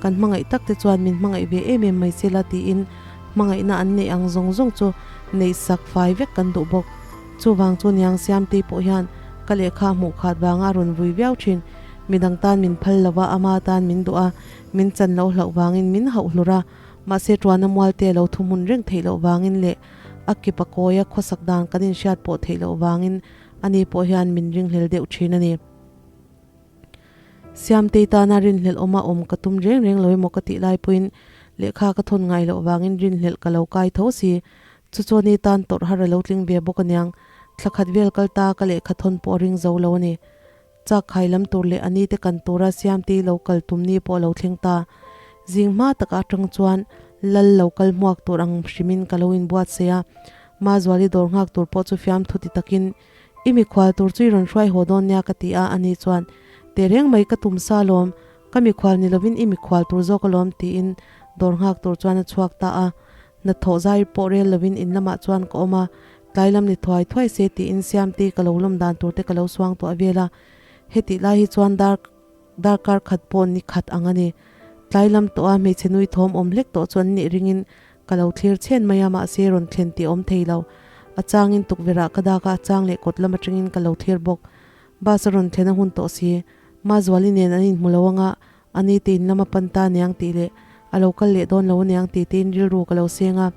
Kan hmangaih tak te chuan min hmangaih ve em em mai sela tiin hmangaihna an neih ang zawng zawng chu neih sak fai vek kan duh bawk. Chuvang chu niang Siamtei pawh hian ka lehkha hmuh khat vanga a rawn vui viau thin. Midang tan min phal lo va, ama tan min duh a, min chan loh hlauh vangin min hauh hlur a, mahse tuana mualte lo thu hmun reng theih loh vangin leh a kip a kawia khawsak dan kan inhriat pawh theih loh vangin ani pawh hian min ringhlel deuh thin a ni. Siamtei tana rinhlelh awma awm ka tum reng reng lo emaw ka tih lai pawhin lehkha ka thawn ngai loh vangin rinhlelh ka lo kai tho si. Chu chuan i tan tawrh har a lo tling ve bawk aniang, thla khat vel kal ta ka lehkha thawn pawh a ring zo lo a ni. Chak khai lam tur leh a ni te kan tura Siamtei lo kal tum ni pawh a lo thleng ta. Zing hma takah atang chuan Lal lo kal hmuak tur ang hrimin ka lo inbuatsaih a, Mazuali dawr nghak tur pawh chu fiamthu ti takin, I mikhual tur chu i rawn hruai haw dawn nia ka ti a, ani chuan, Tehreng mai ka tum sa alawm, ka mikhual ni lovin i mikhual tur zawk alawm tiin dawr nghak tur chuan a chhuak ta a. Hnathawh zai pawh rel lovin in lamah chuan ka awm a, Tlai lam ni thuai thuai se tiin Siamtei ka lo lawm dan tur te ka lo suang tawh vel a, hetih lai hi chuan dar darkar khat pawh ni khat ang a ni. Tlai lam tawh a hmeichhe nui thawm awm hlek tawh chu an nih ringin ka lo thlir chhen mai a, mahse rawn thlen tih awm thei lo. A changin tukverh ah ka dak a, a chang leh kawt lam atangin ka lo thlir bawk. Bus a rawn thlen a hun tawh si. Mazuali nen an inhmu lo anga ani te in lam a pan ta aniang tih leh a lo kal leh dawn lo aniang tih tein rilru ka lo seng a.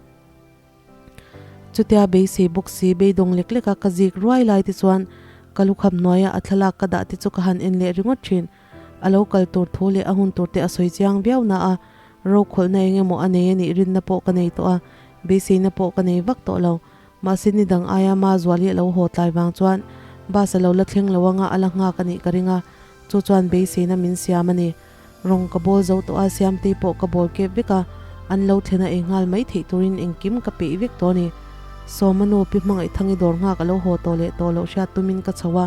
Chutia beisei bawk si beidawng lek lek a ka zik ruai lai te chuan ka lukham hnuaia a thlalak ka dah te chu ka han en leh ringawt thin. A lo kal tur thu leh a hun tur te a sawi chiang viau na a, rokhawlhna eng emaw a nei a nih rinna pawh ka nei tawh a, beiseina pawh ka nei vak tawh lo. Mahse ni dang aia Mazuali a lo haw tlai vang chuan bus a lo la thleng lo anga a la nghak a nih ka ring a, chu chuan beiseina min siam a ni. Rawng ka bawl zo tawh a, Siamtei pawh ka bawl kep vek a. An lo thlen a ei nghal mai theih turin engkim ka peih vek tawh a ni. Sawma nu pi Hmangaihthang i dawr nghak a lo haw tawh leh tawh loh hriat tumin ka chho a,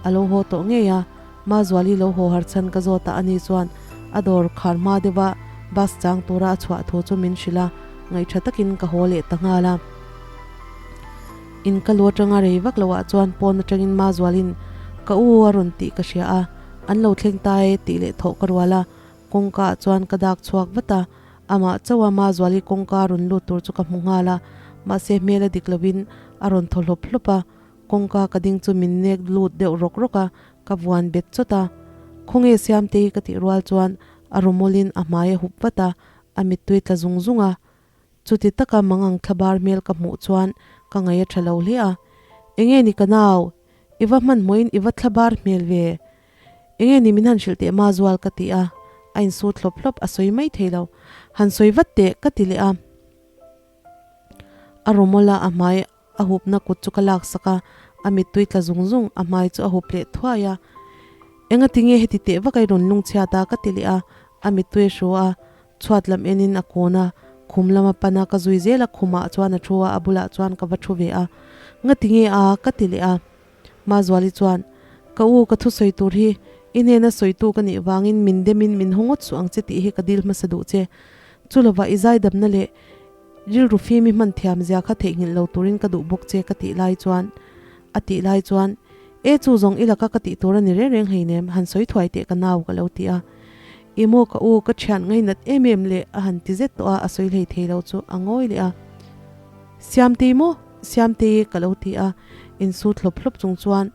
a lo haw tawh ngei a. Mazuali lo haw har chhan ka zawt a, ani chuan a dawr khar hma deuha bus chang tura a chhuah thu chu min hrilh a, ngaihṭha takin ka haw leh ta nghal a. In ka lu atanga rei vak loah chuan pawn atangin Mazualin ka u a rawn tih ka hria a, an lo thleng ta e tih leh thawh ka rual a, kawngka ah chuan ka dak chhuak vat a, amah chauh a Mazuali kawngka rawn lut tur chu ka hmu nghal a, mahse hmel a dik lovin a rawn thaw hlawp hlawp a, kawngka ka ding chu min nek lut deuh rawk rawk a, ka vuan bet chawt a, Khawnge Siamtei ka tih rual chuan a rawmawlin a hmai a hup vat a, a mittui tla zung zung a. Chuti taka mangang thlabar hmel ka hmuh chuan ka ngaih a tha lo hle a, Enge ni ka nau? I va hmanhmawhin i va thlabar hmel ve? Enge ni min han hrilh teh Mazual ka ti a, a insut hlawp hlawp a sawi mai thei lo. Han sawi vat teh ka ti leh a. A rawmawla a hmai A hupna kut chu ka laksak a, a mittui tla zung zung, a hmai chu a hup leh thuai a. Enga tinge heti teh vak a i rawn lungchhiat a? ka ti leh a, a mittui a hru a, chhuat lam enin a kun a, khum lama pan a, ka zui zel a, khumah chuan a thu a, a bulah chuan ka va thu ve a. Nga tinge a? ka ti leh a. Mazuali chuan, Ka u, ka thusawi tur hi i hnena sawitu ka nih vangin min demin min haw ngawt suh ang che tih hi ka dil hmasa duh che. Chu lovah i zaidamna leh Rilru fim i hman thiam zia kha theihnghilh lo turin ka duh bawk che ka tih lai chuan a tih lai chuan E chu zawng i laka ka tih tur a ni reng reng hleinem han sawi thuai teh ka nau ka lo ti a. I maw ka u ka thian ngainat em em le a han ti zet tawh a a sawi hlei thei lo chu a ngawi leh a. Siamtei maw Siamtei ka lo ti a insut hlawp hlawp chung chuan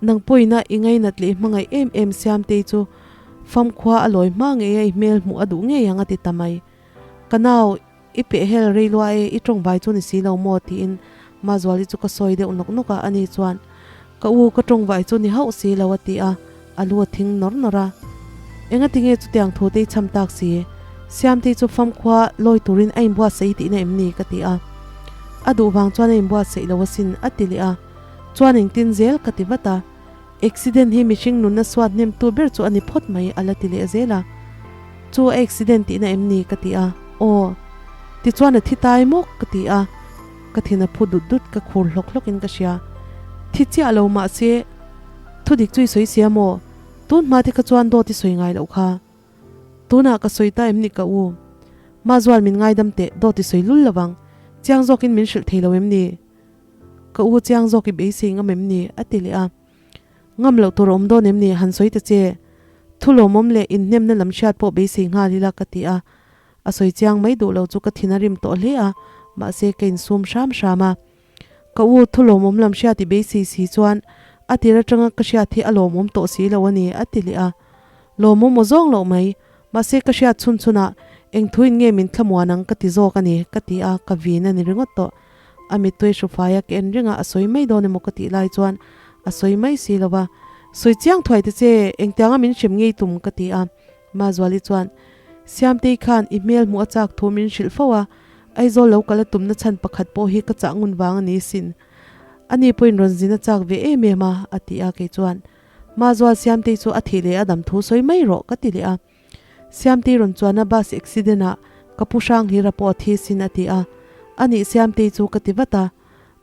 nang pawina i ngainat leh i hmangaih em em Siamtei chu famkhua a lawi hma ngei a i hmel hmuh a duh ngei ang a ti ta mai. Ka nau, i peh hel rei lua e, i tawng vai chu ni si lo maw? tiin Mazuali chu ka sawi deuh nawk nawk a, ani chuan, Ka u, ka tawng vai chu ni hauh si lo a ti a, a lu a thing nawr nawr a. Enga tinge chutiang thu te i cham tak si? Siamtei chu famkhua lawi turin a inbuatsaih i tihna em ni? ka ti a. A duh vang chuan a inbuatsaih lo asin, a ti leh a. Chuan engtin zel? ka ti vat a. Accident hi mihring nunna suat hnemtu ber chu a ni phawt mai a la ti leh zel a. Chu a accident tihna em ni? ka ti a. Aw. Tichuan a thi tai mawk ka ti a. Ka thin a phu dut dut ka khur hlawk hlawk in ka hria. Thi chiah lo mahse thudik chu i sawi sia maw? Tun hma te kha chuan dawt i sawi ngai loh kha. Tunah ka sawi ta em ni ka u? Mazual min ngaidam teh dawt i sawi lul lovang. Chiang zawkin min hrilh thei lo em ni? Ka u chiang zawk i beisei ngam em ni? a ti leh a. Ngam loh tur a awm dawn em ni? Han sawi ta che. Thu lawmawm leh inhnemna lam hriat pawh beisei nghal ila ka ti a. A sawi chiang mai duh lo chu ka thin a rim tawh hle a, mahse ka insum hram hram a. Ka u thu lawmawm lam hriat i beisei si chuan a tir atanga ka hriat hi a lawmawm tawh si lo a ni a ti leh a. Lawmawm aw zawng loh mai, mahse ka hriat chhun chhunah eng thuin nge min thlamuan ang ka ti zawk a ni ka ti a, ka vin a ni ringawt tawh. A mittui hrufaia ka en reng a, a sawi mai dawn emaw ka tih lai chuan a sawi mai si lo va. Sawi chiang thuai te che, engtianga min hrem ngei tum ka ti a. Mazuali chuan, Siamtei khan i hmel hmuh a chak thu min hrilh fo a, Aizawl lo kal a tumna chhan pakhat pawh hi ka chah ngun vang a ni sin. Ani pawhin rawn zin a chak ve em em a, a ti a kei chuan. Mazual Siamtei chu a thih leh a dam thu sawi mai rawh ka ti leh a. Siamtei rawn chuan a bus accident ah ka pu Hranghira pawh a thi sin a ti a. Anih Siamtei chu ka ti vat a.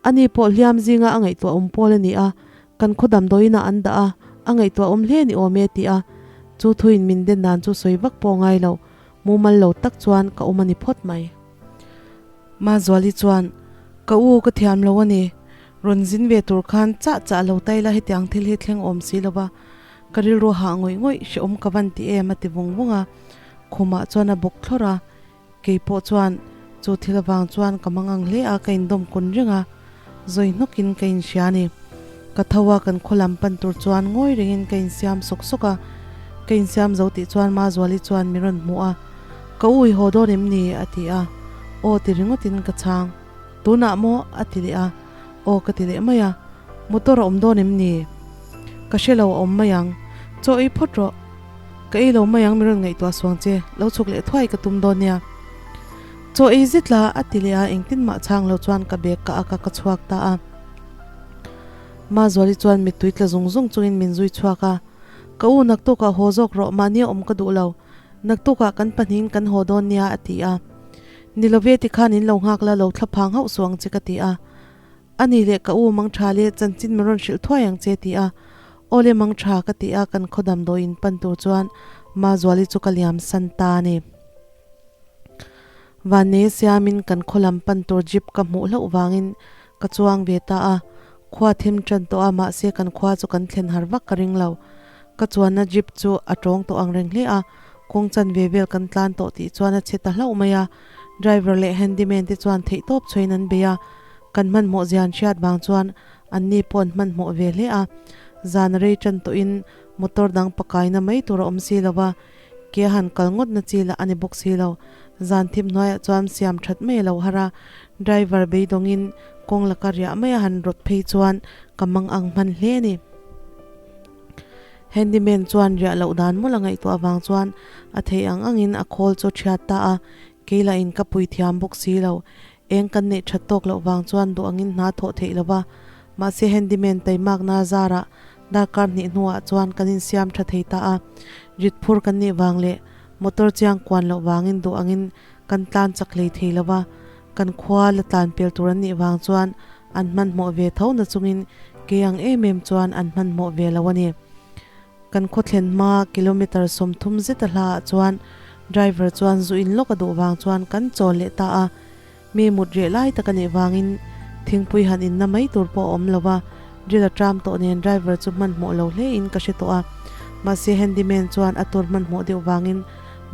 Ani pawh hliam zinga a ngaihtuah awm pawl a ni a, kan khaw damdawiin ah an dah a, a ngaihtuah awm hle ni awm e ti a. Chu thuin min den dan chu sawi vak pawh ngai lo, mumal lo tak chuan ka awm a ni phawt mai. Mazuali chuan, Ka u ka thiam lo a ni, rawn zin ve tur khan chah chah lo ta ila hetiang thil hi thleng awm si lo va, Ka rilru hah ngawih ngawih hrehawm ka van ti em a ti vung vung a, khumah chuan a bawk thlawrh a, kei pawh chuan chu thil avang chuan ka mangang hle a, ka indawm kun reng a, zawi hnawkin ka inhria a ni. Ka tho a, kan khaw lam pan tur chuan ngawi rengin ka insiam sawk sawk a, ka insiam zo tih chuan Mazuali chuan min rawn hmuh a, Ka u i haw dawn em ni? a ti a, Aw ti ringawtin ka chhang. Tunah maw? a ti leh a, Aw ka ti leh mai a, motor a awm dawn em ni? Ka hre lo a awm mai ang, chaw ei phawt rawh. Ka ei lo mai ang mi rawn ngaihtuah suang che, lo chhuk leh thuai ka tum dawn nia. Chaw ei zet la a ti leh a, engtin mah chhang lo chuan ka bag ka ak a ka chhuak ta a. Mazuali chuan mittui tla zung zung chungin min zui chhuak a, Ka u naktukah haw zawk rawh, mahni a awm ka duh lo, naktukah kan pahnihin kan haw dawn nia a ti a. Ni lo ve tikhan in lo nghak la lo thla phang hauh suh ang che ka ti a. A ni leh ka u mangtha leh chanchin min rawn hrilh thuai ang che ti a. Aw le mangtha ka ti a kan khaw damdawi in pan tur chuan Mazuali chu ka liam san ta a ni. Vanne siamin kan khaw lam pan tur jeep ka hmuh hlauh vangin ka chuang ve ta a. Khua thim tan tawh a mahse kan khua chu kan thlen har vak ka ring lo. Ka chuanna jeep chu a tawng tawh ang reng hle a, kawng chanve vel kan tlan tawh tih chuan a chhe ta hlauh mai a. Driver leh handyman te chuan theihtawp chhuain an bei a, kan hmanhmawh zian hriat vang chuan anni pawh an hmanhmawh ve hle a. Zan a rei tan tawhin motor dang pakaina mai tur a awm si lo va, ke a han kal ngawt na chi lah a ni bawk si lo. Zan thim hnuaiah chuan siam that mai a lo har a, driver beidawngin kawng laka riah mai a han rawt phei chuan ka mang ang hman hle a ni. Handyman chuan riah loh dan mawlh a ngaihtuah avang chuan a theih ang angin a khawl chu thiat ta a, kei lah in ka pui thiam bawk si lo. Eng kan neih that tawk loh vang chuan duh angin hna thawh theih lo va, mahse handyman taimakna zarah darkar hnih hnuah chuan kan insiam tha thei ta a. Rit phur kan nih vang leh motor chiang kuan loh vangin duh angin kan tlan chak hlei thei lo va, kan khua la tlan pel tur an nih vang chuan an hmanhmawh ve tho na chungin kei ang em em chuan an hmanhmawh ve lo a ni. Kan khaw thlen hma kilometre 30 zet a hla ah chuan driver chuan zu in lawk a duh vang chuan kan chawl leh ta a, mi mut reh lai tak a nih vangin thingpui han inna mai tur pawh a awm lo va, ril a tram tawh nen driver chu hmanhmawh lo hle in ka hre tawh a, mahse handyman chuan a tur hmanhmawh deuh vangin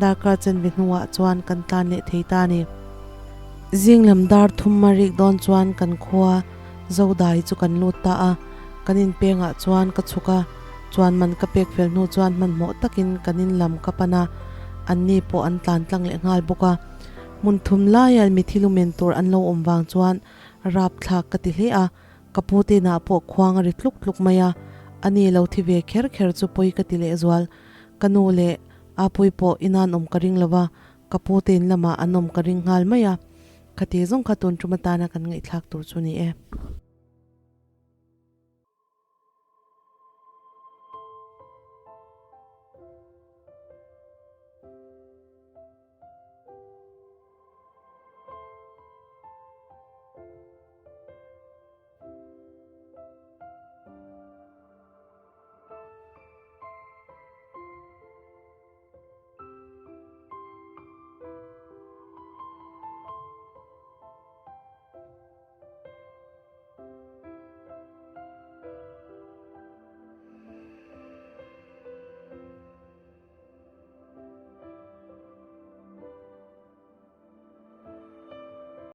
darkar chanve hnuah chuan kan tlan leh thei ta a ni. Zing lam dar thum a rik dawn chuan kan khua Zodai chu kan lut ta a, kan inpengah chuan ka chhuk a, chuan man ka pek fel hnu chuan hmanhmawh takin kan in lam ka pan a, anni pawh an tlan tlang leh nghal bawk a. Hmun thum laia mithi lumen tur an lo awm vang chuan rapthlak ka ti hle a, ka pu te inah pawh khuang a ri tluk tluk mai a, ani lo thi ve kher kher chu pawi ka ti lehzual. Ka nu leh Apui pawh inan awm ka ring lo va, ka pu te in lamah an awm ka ring nghal mai a. Khati zawng kha tun tum atana kan ngaihthlak tur chu ni e.